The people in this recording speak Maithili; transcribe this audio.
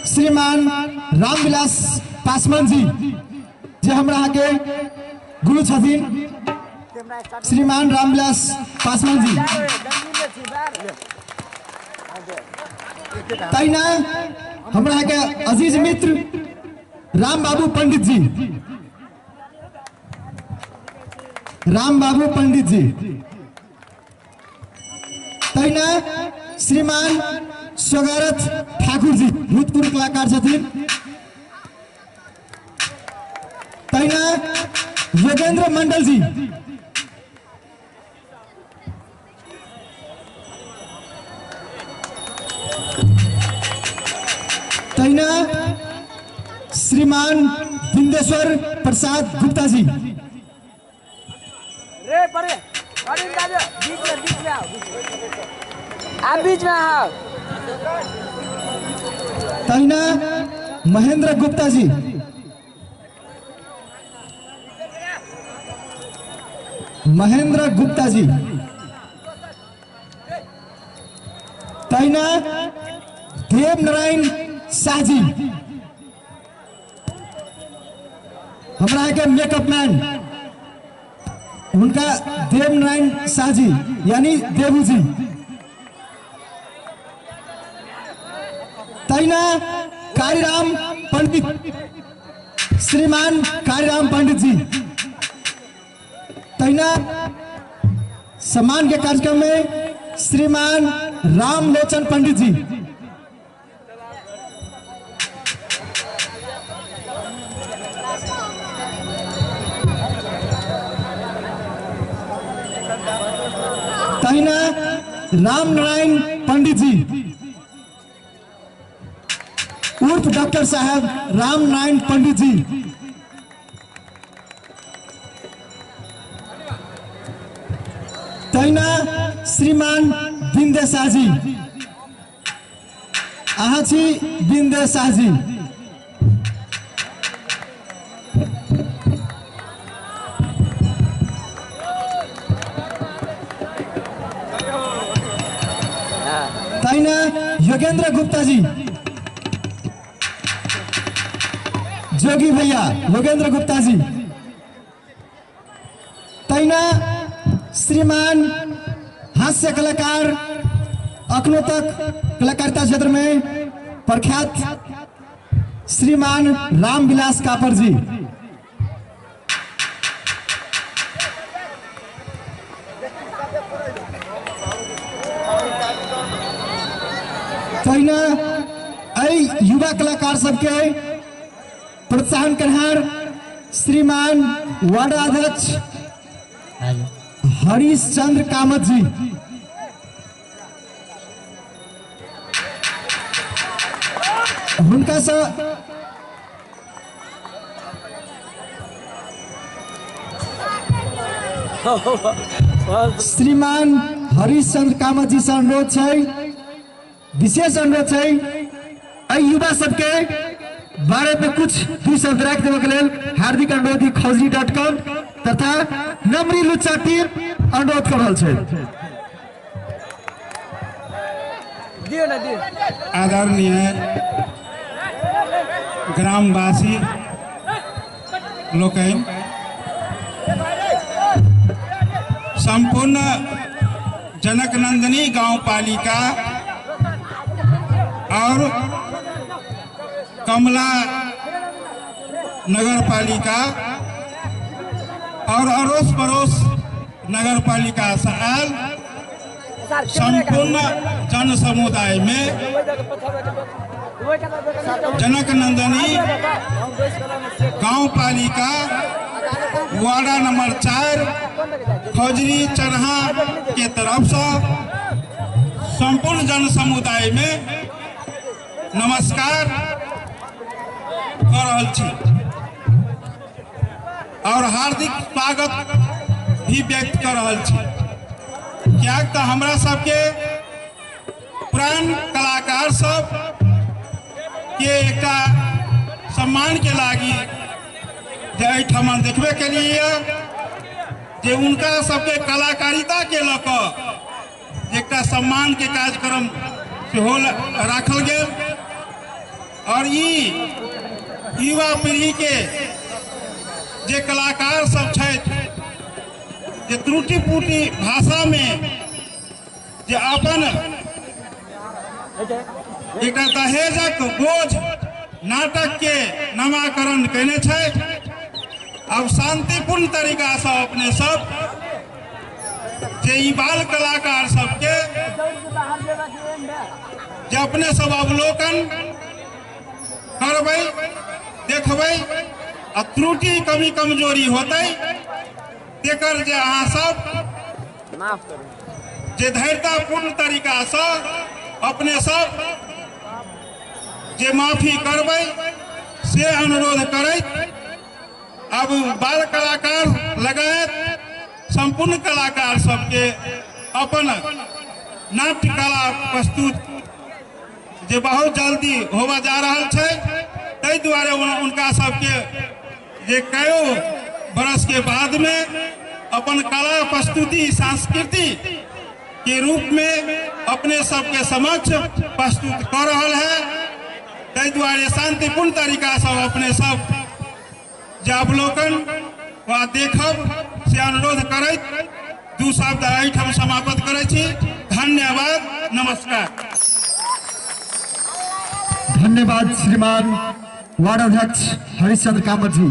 श्रीमान रामविलास पासवान जी जे हमरा अहाँके गुरु छथिन, श्रीमान रामविलास पासवान जी। तहिना हमरा अहाँके अजीज मित्र राम बाबू पंडित जी, राम बाबू पंडित जी। तहिना श्रीमान स्वगारथ ठाकुर जी भूतपूर्व कलाकार छथिन। तहिना योगेंद्र मंडल जी, तहिना श्रीमान बिंदेश्वर प्रसाद गुप्ता जी। रे परे अरिन दाजु बीच में आओ, आप बीच में आओ। तहिना महेंद्र गुप्ता जी, महेंद्र गुप्ता जी। तहिना देव नारायण शाह जी, हमरा के मेकअप मैन उनका देव नारायण शाह जी यानी देवू जी। तहिना कारीराम पंडित, श्रीमान कारीराम पंडित जी। तहिना सम्मान के कार्यक्रम में श्रीमान रामलोचन पंडित जी। तहिना राम नारायण पंडित जी उर्फ डॉक्टर साहब राम नारायण पंडित जी। तहिना श्रीमान बिंदे शाह जी, अहाँ छी बिंदे शाह जी। तहिना योगेंद्र गुप्ता जी, जोगी भैया योगेंद्र गुप्ता जी। तहिना श्रीमान हास्य कलाकार अखनो तक कलाकारिता क्षेत्र में प्रख्यात श्रीमान रामविलास कापर जी। तहिना एहि युवा कलाकार सबके प्रोत्साहन करहार श्रीमान वार्ड अध्यक्ष हरीश चंद्र कामत जी। हुनका से श्रीमान हरीश चंद्र कामत जी से अनुरोध है, विशेष अनुरोध है एहि युवा सबके बारे में कुछ दू शब्द राखि देने के लेल हार्दिक अनुरोध खौजरी.com तथा नमरी लुच्चा टीम अनुरोध कर रहल छै। आदरणीय ग्रामवासी लोकनि, संपूर्ण जनकनंदनी गांव पालिका और कमला नगर पालिका और अड़ोस पड़ोस नगर पालिका से आयल संपूर्ण जन समुदाय में जनकनंदनी गांव पालिका वार्ड नंबर 4 खौजरी चरहा के तरफ से संपूर्ण जन समुदाय में नमस्कार कर रहल छी और हार्दिक स्वागत भी व्यक्त कर रहल छी। कियाक तो हमरा सबके पुरान कलाकार सब के एकटा सम्मान के लागी जे एहिठाम देखबे के लिए जे उनका सबके कलाकारिता के लऽ कऽ एकटा सम्मान के कार्यक्रम सेहो राखल गेल और ई युवा पीढ़ी के जे कलाकार सब छथि जे त्रुटि पुटि भाषा में जे अपन एकटा दहेजक बोझ नाटक के नामाकरण केने छथि। अब शांतिपूर्ण तरीका से अपने सब जे ई बाल कलाकार सबके जे अपने सब अवलोकन करबै, देखबै आ त्रुटि कमी कमजोरी होतै तेकर जे अहाँ सब माफ करू, जे धैर्यतापूर्ण तरीका से अपने सब जे माफी करबै से अनुरोध करैत अब बाल कलाकार लगायत संपूर्ण कलाकार सबके अपन नाट्य कला प्रस्तुत जे बहुत जल्दी होबा जा रहल छै, ताहि दुआरे उनका सबके जे कयो बरस के बाद में अपन कला प्रस्तुति संस्कृति के रूप में अपने सबके समक्ष प्रस्तुत कर रहल है। ताहि दुआरे शांतिपूर्ण तरीका से अपने सब जे अवलोकन वा देखब से अनुरोध करैत दू शब्द एहिठाम समाप्त करै छी। धन्यवाद, नमस्कार। धन्यवाद श्रीमान वार्ड अध्यक्ष हरिश्चंद्र कामत जी।